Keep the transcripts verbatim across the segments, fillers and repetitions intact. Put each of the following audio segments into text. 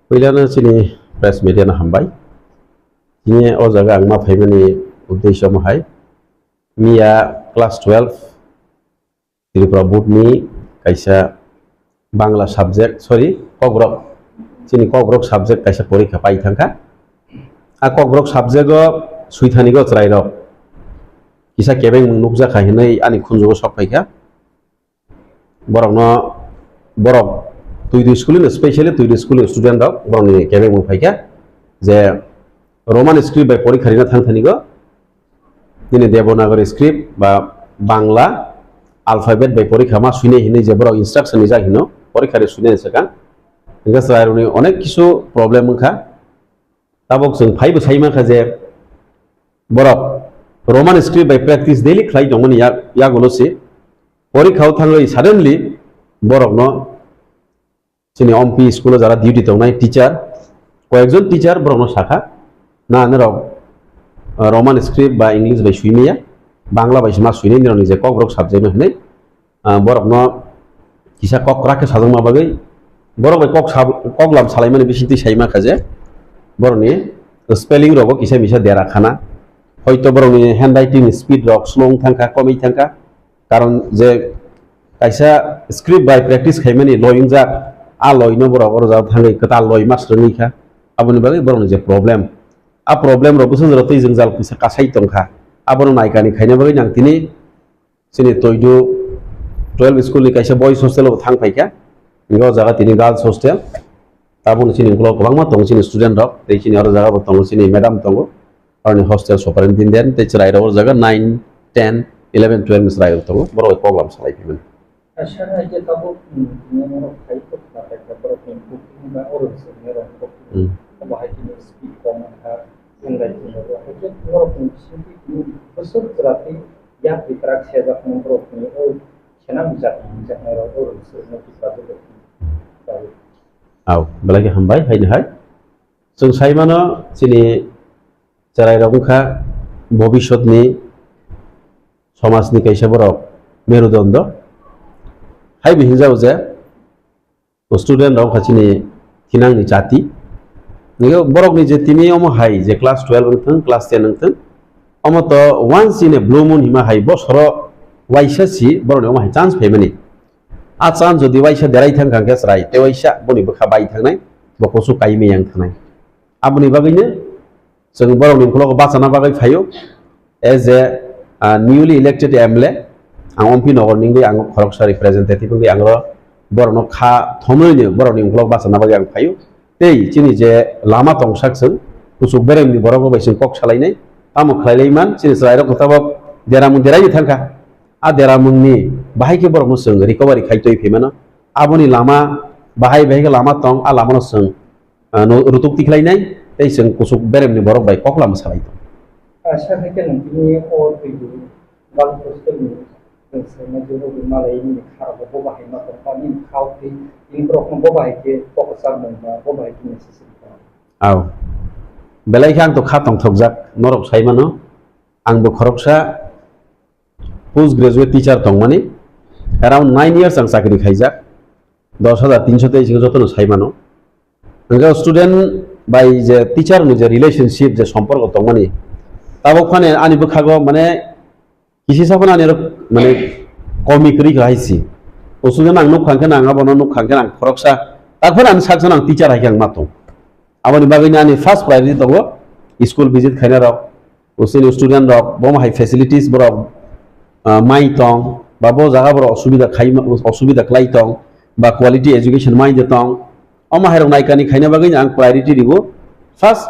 Puilano chini press media no hambai. Chini o jaga ang ma phaimani uddesho mo hai. Miya class twelve Tripura board ni kaisa Bangla subject, sorry, Kokborok, chini Kokborok subject kaisa porikha pai thangkha. A Kokborok subject o suithani go chwrairok kisa kebeng nukjakha hinwi ani khunjugo sok phaikha. Borokno, borok Tuidu school ni, specially Tuidu school ni student rok borokni kebeng mung phaikha je Roman script bai porikha rina thang thani go nini Devanagari script ba Bangla alphabet bai porikha ma suinai hinwi je borok instruction rijak hino porikha ri suinai swkang. Hingke chwrairokni onek kisu problem wngkha. Tabok chwng phaibo sai mankha je borok Roman script bai practice daily khlai tongmani yak-, yagulo se porikha o thangwi suddenly borokno chini ompi school o jara duty tongnai teacher, koyekjon teacher borokno sakha, "Na, norok, ah, Roman script ba English bai sui maya, Bangla bai se ma suinai nirokni je Kokborok subject no hinwi." Ah, borokno kisa kok kwrak khe sajakma bagwi borok bai kok sab-, kok lam salaimani bisingtwi sai mankha je borokni spelling rogo kisa misa dera khana, hoito borokni handwriting speed rok slow wng thangkha, komwi thangkha, karon je kaisa script bai practice khaimani loi wngjak, a loi no borok oro jaga thangwi kwtal loi ma swrwngwi kha, aboni bagwi borokni je problem, a problem rok bwswk jora twi jwngjal kisa kasai tongkha, abono naikani khaina bagwi nang tini Chini Toidu twelve school ni kaisa boys hostel o thang phaikha. Hingke o jaga tini girls hostel. Tabukni chini ukulok kwbangma tongo chini student rok. Tei chini oro jaga bo tongo chini madam tongo. Aroni hostel superintendent tei chwrai rok o jaga nine, ten, eleven, twelve ni chwrai rok tongo. Borok bai program salai phaimani. Asa hai khe tabuk, mm, tini oro khai kok na khai khe borok ni booking ba oro se ne rok kok. Hmm. Obo hai tini speed kom wngkha. Handwriting rok hai khe borok ni bisingtwi tini bwswk chwra twi Yak bitrak sejak mung borok ni o senam bijak hwnjaknai rok o rwng swrwngno kiphilajak rok ni bagwi. Au, belai khe hambai, haini hai. Chwng sai mano, chini chwrai rok wngkha bobiswt ni somaj ni kaisa borok merudondo. Hai bi hinjao je, O student rok wngkha chini thinangni chati. Nini borokni je tini omo hai je class twelve wng thung, class ten wng thung, omo to once in a blue moon hima hai bosoro waisa si borokni omo hai chance phaimani. A chance jodi waisa derai thang kha khe chwrai, tei waisa boni bwkha bai thangnai, bo kuchuk kaimai yang thangnai. Aboni bagwino Chwng borokni ukologo bachana bagwi phaio, as a, ah, newly elected M L A, ang Ompi Nogor ni wngwi ang khoroksa representative wngwi ang oro borokno kha thomwi borokni ukologo bachana bagwi ang phaio. Tei chini je lama tongsak chwng kuchuk beremni borok bai chwng kok salainai, tamo khlailai man, chini chwrairok tabok deramung deraini thangkha. A deramungni bahai khe borokno chwng recovery khai twi phaimano. Aboni lama bahai bahai khe lama tong, a lamano chwng ah, no, rutuk tikhlainai, tei chwng kuchuk beremni borok bai kok lama salai tong. Ah, sir, hai khe nwng tini o twi bwrwi bal hostel ni chwng saimanya je bo malai nini kha rok bo bahai ma tong kha, nini kha o twi tini borok no bo bahai khe kok kwchar mung ba bo bahai khe message rwkha. Au. Belai khe ang to kha tongthokjak, norok sai mano. Ang bo khoroksa post graduate teacher tongmani, around nine years ang chakri khaijak. Dos hajar tinso tei sing jotono sai mano. Hingke student bai je teacher ni je relationship je somporko tongmani, tabok phane ani bwkhago mane kisi sa phano ani rok mane komi kwrwi kha hai si. O student ang nuk kha khe ang abono nuk kha khe ang khoroksa, tak phano ani saksa ang teacher hai khe ang ma tong. Aboni bagwi ani first priority tongo school visit khaina rok. Usini student rok bo hai facilities borok, ah, mai tong ba bo jaga borok osubida khai, osubida khlai tong ba quality education mai de tong, omo hai rok naikani khaina bagwi ang priority ribo first,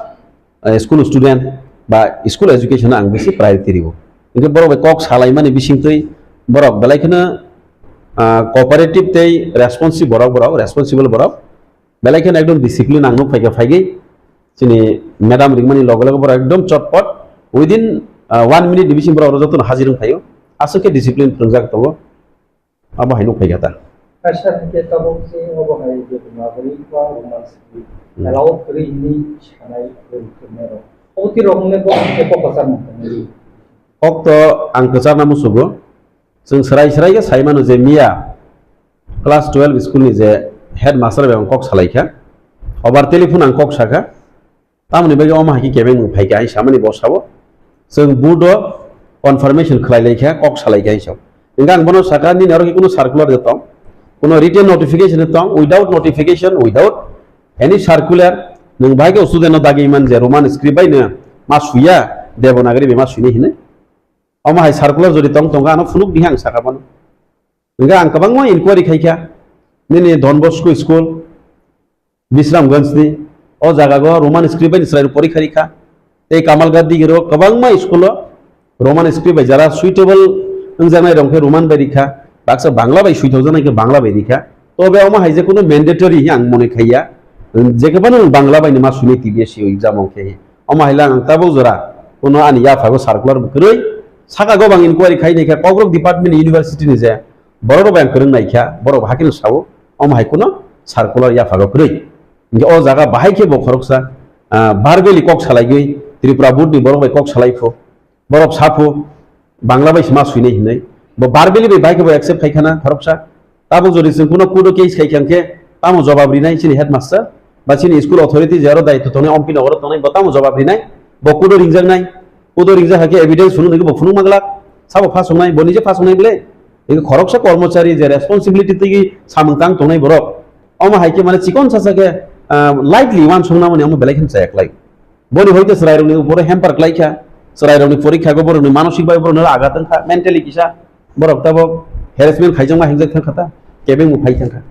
eh, school student ba school education ang bisi priority ribo. Hingke borok bai kok salaimani bisingtwi borok belai kheno, ah, cooperative tei responsive borok, borok responsible borok. Belai kheno ekdom discipline ang nuk phaikha phaigwi. Chini madam ringmani loge loge borok ekdom chotpot. Within, ah, one minute ni bising borok oro jotono hajir wng phaio. Aswk khe discipline phwrwngjak tongo. Abo hai nuk phaikha ta. Kaisa hwnkhe tabuk se obo hai je Devanagari ba Roman script Hmm. allow kwrwi hwnwi sanai kwrwi kwrwinairok. Obo twi rok wngkhe bo hwnkhe kok kwchar manthogo. Kok to ang kwcharna musugo. Chwng swrai swrai khe sai mano je miya class twelve school ni je headmaster bai ang kok salai kha. Obar telephone ang kok saka, tamoni bagwi omo hai khe kebeng mung phaikha hai samani bo sabo. Chwng board o confirmation khlai laikha, kok salai kha hai sabo. Hingkhe ang bono saka nini oro khe kuno circular de tong, kuno written notification de tong, without notification, without any circular, nwng bahai khe student no dagi man je Roman script bai no ma suya, Devanagari bai ma suinai hinwi. Omo hai circular jodi tong tongkha ano phunuk diha ang saka bono. Hingkhe ang kwbangma inquiry khaikha, nini Don Bosco school, Bisramganj ni, o jaga go Roman script bai ni chwrai rok porikha rikha. Tei Kamalghat digiro kwbangma school o Roman script bai jara suitable wngjaknai rok khe Roman bai rikha. Baksa Bangla bai suitokjaknai khe Bangla bai rikha. Tobe omo hai je kuno mandatory hi ang mone khaiya. Je khe bono Bangla bai ni ma suni T B S C o exam ong khe hi. Omo hai lang ang tabuk jora kuno ani yaphago circular bo kwrwi. Saka go bang inquiry khai naikha Kokborok department ni university ni je borok rok bai ang kwrwng naikha, borok hakhe no sao, omo hai kuno circular yaphago kwrwi. Hingkhe o jaga bahai khe bo khoroksa, ah, verbally kok salaigwi Tripura board ni borok bai kok salai pho, borok sa pho, Bangla bai se ma suinai hinwi. Bo verbally bai bahai khe bo accept khai khana khoroksa. Tabuk jodi chwng kuno court o case khai kha hingkhe tamo jobab rinai chini headmaster ba chini school authority je aro daitw tongnai, ompi nogoro tongnai, bo tamo jobab rinai, bo court o ringjaknai, court o ringjak hakhe evidence phunuk nai khe bo phunuk ma glak, sabo phasongnai, bo nije phasongnai bwle. Hingkhe khoroksa kormochari je responsibility twi samung tang tongnai borok, omo hai khe mane chikon sasa khe, ah, lightly uansukna mani omo belai kheno chaya klai. Boni hoite chwrairokni upore hamper klaikha, chwrairokni porikha go borokni manosik bai borokno agat wngkha, mentally kisa borok tabok harassment khaijakma hingjak thangkha ta, kebengbo phai thangkha.